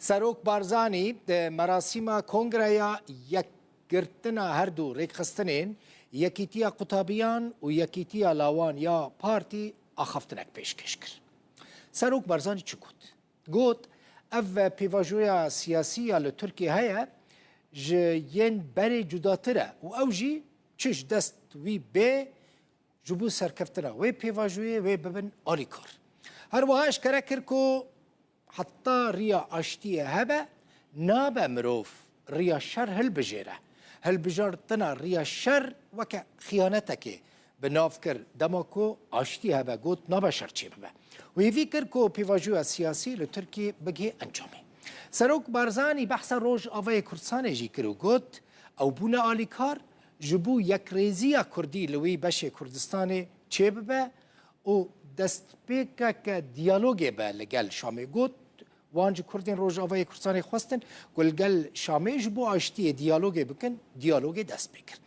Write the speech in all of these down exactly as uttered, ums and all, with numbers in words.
Serok Barzanî di merasîma Kongreya Yekgirtina her du rêkxistinên Yekîtiya Qutabiyan û Yekîtiya Lawan ya Partî axaftinek pêşkêş kir. Serok Barzanî çi got? Got, ev pêvajoya siyasî ya li Tirkiyê heye, ji yên berê cudatir e û ew jî çi ji dest wî bê, ji bo serkeftina wê pêvajoyê wê bibin alîkar. Her wiha eşkere kir ku heta riya aştiyê hebe, nabe mirov riya şer hilbijêre. Hilbijartina riya şer weke xiyanetekê bi nav kir, dema ku aştî hebe, got nabe şer çêbibe. Wî hêvî kir ku pêvajoya siyasî li Tirkiyê bigihê encamê. Serok Barzanî behsa Rojavayê Kurdistanê jî kir û got, ew bûne alîkar, ji bo yekrêziya Kurdî li wî beşê Kurdistanê çêbibe û destpêkeke diyalogê be li gel Şamê. Got, wan ji Kurdên Rojavayê Kurdistanê xwestin ku li gel Şamê ji bo aştiyê diyalogê bikin, diyalogê dest pê kir.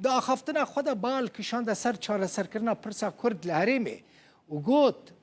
Di axaftina xwe de bal kişande ser çareserkirina pirsa Kurd li herêmê û got,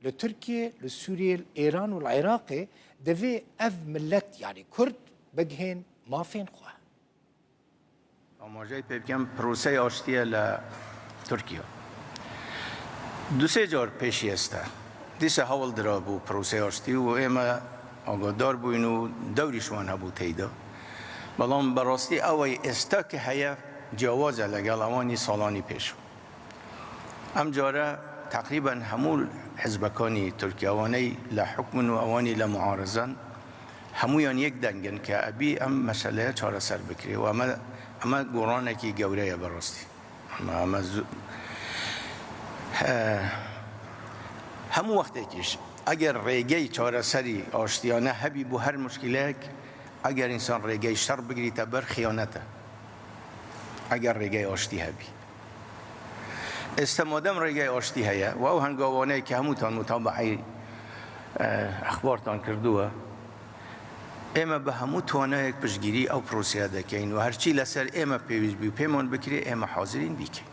li Tirkiyê, li Sûriyê, li Êran û li Iraqê divê ev milet, yanî Kurd, bigihên mafên xwe. Amajeyê pê bikem, proseyê aştiyê li Tirkiye du sê car pêşî este. Dîsa hewl dirabû proseyê aştî û ême agahdar bûyn û dewrî ji wan hebû teyda. Belam bi rastî ew ê êsta ki heye ciyawaz e legel ewanî salanî pêşû. Em care teqrîben hemû hizbekanî Tirkiye, ewaney li hukm in û ewanî li muarize in, hemûyan yek deng in ke ebî em meseleya çareser bikirê û eme, eme goranekî gewre ye bi rastî. Eme, eme zu-, he, hemû wextekî jî eger rêgey çareserî aştiyane hebî bo her muşkileyek, eger însan rêgey şer bigirîte ber, xiyanet e. Eger rêgey aştî hebî. Êste madem rêgey aştî heye û ew hengavaneyê ke hemûtan mutabaeyî, e, exbartan kirduwe, ême bi hemû twanayek piştgîrî ew proseya dekeyn û herçî li ser ême pêwîst bî û pêman bikirê, ême hazirîn bîkeyn.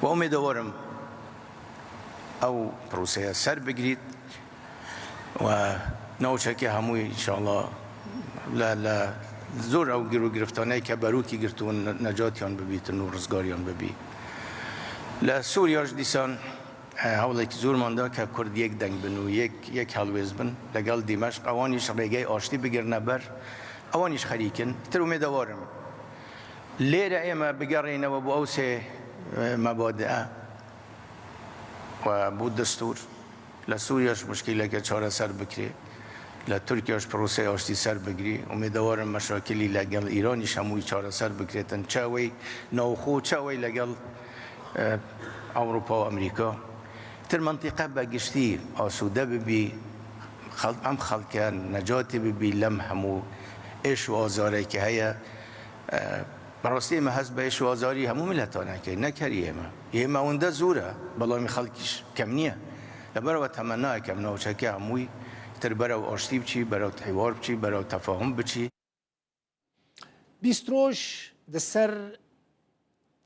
Û umêdewar im ew proseya ser bigirît. Û navçekê hemû înşallah li, li zor ew gir û giriftaneyê ke berokî girtibûn ne-, necatiyan bibîtin û rizgariyan bibî. Li Sûriya jî dîsan, e, hewlekî zorman da ke Kurd yek deng bin û yek, yek helwêst bin. Legel Dîmeşq ewanî jî rêgey aştî bigirine ber. Ewanî jî xerîk in. Îtir umêdewar im. Lêre ême bigerîne we bo ew sê, e, mebadie. Û bo destûr. Li Sûriya jî muşkîleke çareser bikirê. Li Tirkiye jî proseyê aştî ser bigirî. Umêdewar im meşakilî legel Îranî jî hemûyî çareser bikirêtin. Çi wey navxwe, çi wey legel, e, Ewropa û Amerîka. Tir mintîqe be giştî asûde bibî. Xel-, em xelke necatê bibî lem hemû êş û azareke heye. E, bi rastî me hez bi êş û azarî hemû miletan heke, ne kerî ême. Ême winde zor e, belamî xelkî jî kem niye. Li ber we temenna heke em navçeke hemûyî tir berew aştî biçî, berew hîwar biçî, berew tefahum biçî. Bîst roj di ser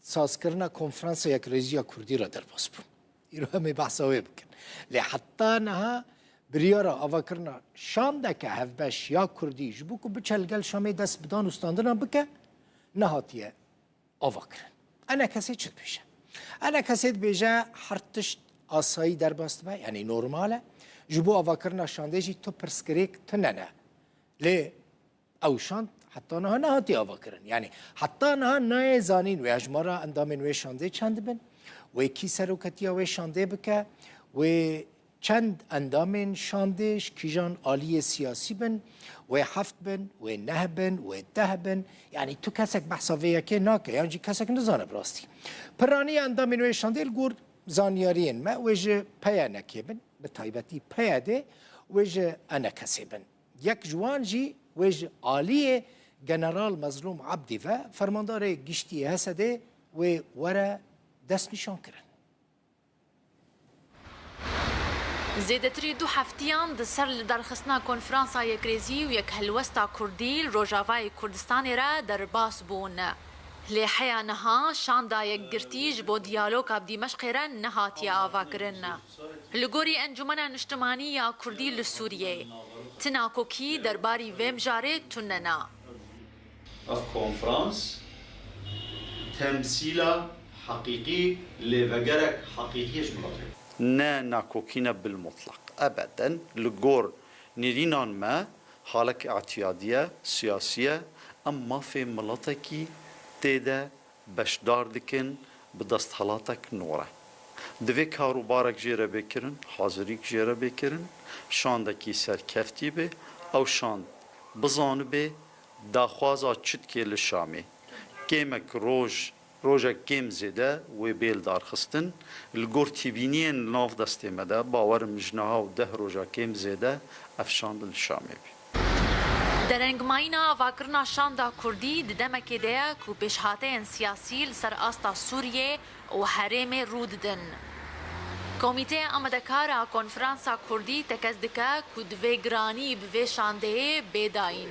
sazkirina Konferansa Yekrêziya Kurdî re derbas bûn. Îro em ê behsa wê bikin. Lê heta niha biryara avakirina şandeke hevbeş ya Kurdî ji bo ku biçe li gel Şamê dest bi dan û standinan bike, nehatiye avakirin. ENKSê çi dibêje? ENKSê dibêje her tişt asayî derbas dibe, yanî normal e. Ji bo avakirina şandê jî tu pirsgirêk tune ne. Lê ew şand heta niha nehatiye avakirin. Yanî heta niha nayê zanîn wê hejmara endamên wê şandê çend bin, wê kî seroketiya wê şandê bike, wê çend endamên şandê ji kîjan aliyê siyasî bin, wê heft bin, wê neh bin, wê deh bin. Yanî tu kesek behsa vê yekê nake, yan jî kesek nizane bi rastî. Piraniya endamên wê şandê li gor zanyariyên me, wê ji PYNKê bin, bi taybetî PYDê, wê ji ENKSê bin. Yek ji wan jî wê ji aliyê General Mezlûm Ebdî ve, fermandarê giştî yê HSDê wê were destnîşankirin. Zêdetirî du heftiyan di ser lidarxistina Konferansa Yekrêzî û Yekhelwesta Kurdî li Rojavayê Kurdistanê re derbas bûn. Lê heya niha şanda yekgirtî ji bo diyaloga bi Dîmeşqê re nehatiye avakirin. Li gorî Encûmena Niştimanî ya Kurdî li Sûriyeyê, Ti nakokî derbarî vê mijarê tune na. Ev konferans temsîla heqîqî, lêvegerek heqîqî ye ji miletê. Ne nakokî ne bil mutlaq. Ebeden li gor nêrînan me halek îtiyadî ye, siyasî ye, em mafê miletekî tê de beşdar dikin bi desthelatek nû re. Divê karûbarek jê re bê kirin, hazirîk jê re bê kirin, şandekî serkeftî bê, ew şand bizanibê daxwaza çi dike li Şamê. Kêmek roj, rojek kêm zêde wê bê lidarxistin, li gor têbîniyên li nav destê me de, bawer im ji niha û deh roja kêm zêde ev şand li Şamê bê. Derengmayîna avakirina şanda kurdî di demekê de ye ku pêşhateyên siyasî li ser asta Sûriyê û herêmê rû didin. Komîteya amadekar a Konferansa Kurdî tekez dike ku divê giranî bi vê şandeyê bê dayîn.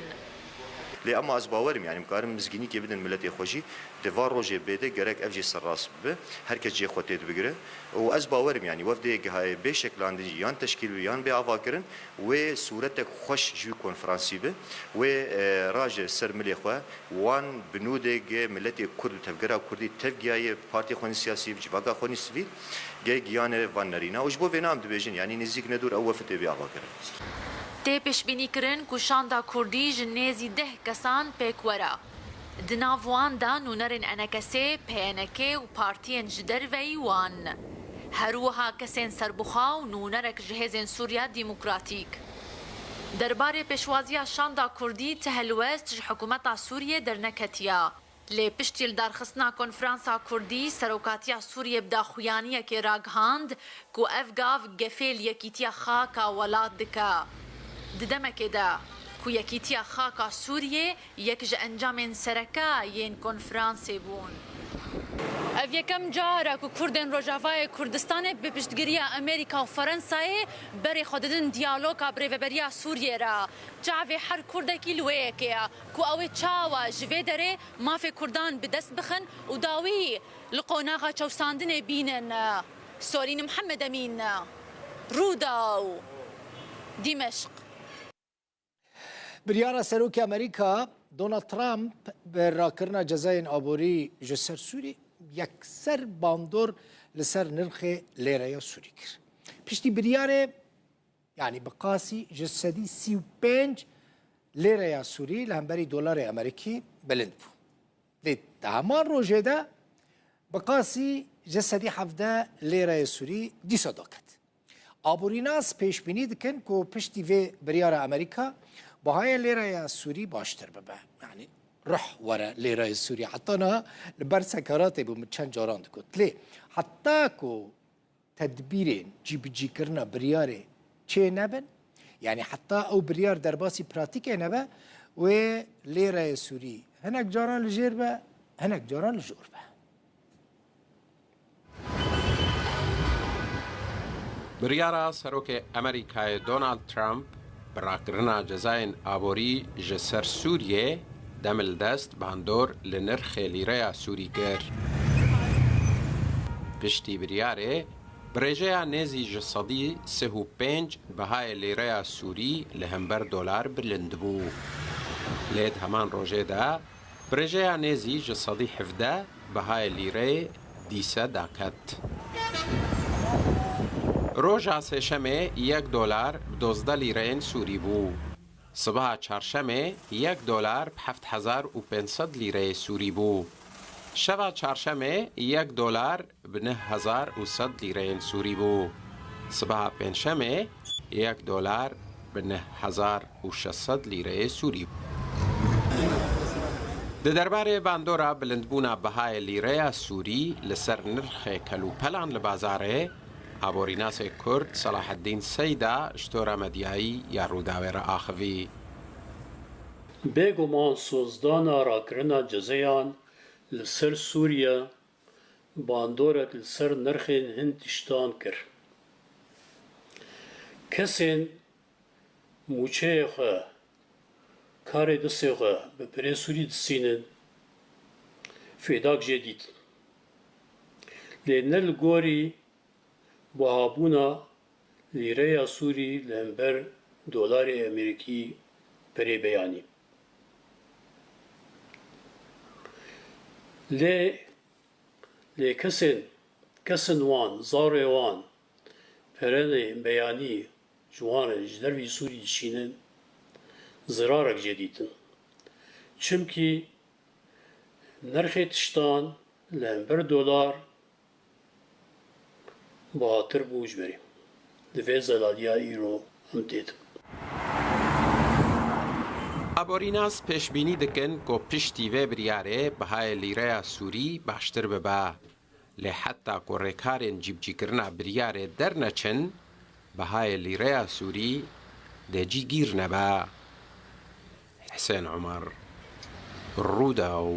Lê ema ez bawer im, yanî em karin mizgînîkê bidin miletê xwe jî, di van rojê bê de gerek ev jî serrast bibe, her kes cihê xwe tê de bigire û ez bawer im, yanî wefdê gihaye bê şekilandin jî yan teşkîl bibe yan bê avakirin, wê sûretek xweş ji wî konferansî be, wê, e, raje ser milê xwe, wan bi nûdê ge miletê Kurd û tevgera Kurdî tevgiyaye, partiyê xwe nî siyasî, civaka xwe nî sivîl, ge giyane van nerîna û ji bo vêna em dibêjin, yanî nêzîk ne dûr ew wefd ê bê avakirin. Tê pêşbînîkirin ku şanda Kurdî ji nêzî deh kesan pêk were. Di nav wan de nûnerên ENKSê, PNKê û partiyên ji derveyî wan. Her wiha kesên serbixwe û nûnerek ji Hêzên Sûriya Demokratîk. Derbarê pêşwaziya şanda Kurdî ti helwest ji hikûmeta Sûriyê derneketiye. Lê piştî lidarxistina Konferansa Kurdî, serokatiya Sûriyê bi daxuyaniyekê ragihand ku ev gav gefê li yekîtiya xaka welat dike. Di demekê de ku yekîtiya xaka Sûriyê yek ji encamên sereke yên konferansê bûn. Ev yekem car e ku Kurdên Rojavayê Kurdistanê bi piştgiriya Amerîka û Ferensayê berê xwe didin diyaloga birêveberiya Sûriyê re. Çavê her Kurdekî li wê yekê ye ku ew ê çawa ji vê derê mafê Kurdan bi dest bixin û dawî li qonaxa çewsandinê bînin. Sorîn Mihemed Emîn, Rûdaw, Dîmeşq. Biryara Serokê Amerîka Donald Trump bi rakirina cezayên aborî ji ser Sûrî yekser bandor li ser nirxê lêreya Sûrî kir. Piştî biryarê, yanî bi qasî ji sedî sî û pênc lêreya Sûrî li hemberî dolarê Amerîkî bilind bû. Lê di heman rojê de bi qasî ji sedî hevdeh lêreyê Sûrî dîsa daket. Aborînas pêşbînî dikin ku piştî vê biryara Amerîka bihayê lêreya Sûrî baştir bibe. Yanî ruh were lêreyê Sûrî. Heta niha li ber sekaratê bû, min çend caran digot. Lê heta ku tedbîrên cîbicîkirina biryarê çê nebin, yanî heta ew biryar derbasî pratîkê nebe, wê lêreyê Sûrî hinek caran li jêr be, hinek caran li jor be. Biryara Serokê Amerîkayê Donald Trump bi rakirina cezayên aborî ji ser Sûriyê demildest bandor li nirxê lîreya Sûrî kir. Piştî biryarê, bi rêjeya nêzî ji sedî sih û pênc bihayê lîreya Sûrî li hember dolar bilind bû. Lê di heman rojê de bi rêjeya nêzî ji sedî hevdeh bihayê lîreyê dîse daket. Roja sêşemê yek dolar bi dozdeh lîreyên Sûrî bû. Sibeha çarşemê yek dolar bi heft hezar û pênc sed lîreyê Sûrî bû. Şeva çarşemê yek dolar bi neh hezar û sed lîreyên Sûrî bû. Sibeha pêncşemê yek dolar bi neh hezar û şeş sed lîreyê Sûrî bû. Di derbarê bandora bilindbûna bihayê lîreya Sûrî li ser nirxê kelûpelan li bazarê, aborînasê Kurd Selaheddîn Seyda ji tora medyayî ya Rûdawê re axivî. Bêguman sozdana rakirina cezeyan li ser Sûriye bandorek li ser nirxên hin tiştan kir. Kesên mûçeyê xwe, karê distê xwe bi pirê Sûrî distînin, fêdak jê dîtin. Lê ne li gorî buhabûna lîreya Sûrî li hember dolarê Amerîkî perê beyanî. Lê, lê kesên, kesên wan, zarê wan, pereyê beyanî ji wan re ji dervî Sûrî dişînin, zirarek jê dîtin. Çimkî nirxê tiştan li hember dolar bihatir bû ji berê. Li vê zelaliya îro em têtin. Aborînas pêşbînî dikin ku piştî vê biryarê bihayê lîreya Sûrî baştir bibe. Lê heta ku rêkarên cîbicîkirina biryarê derneçin, bihayê lîreya Sûrî dê cîgîr nebe. Hisên Omer, Rûdaw.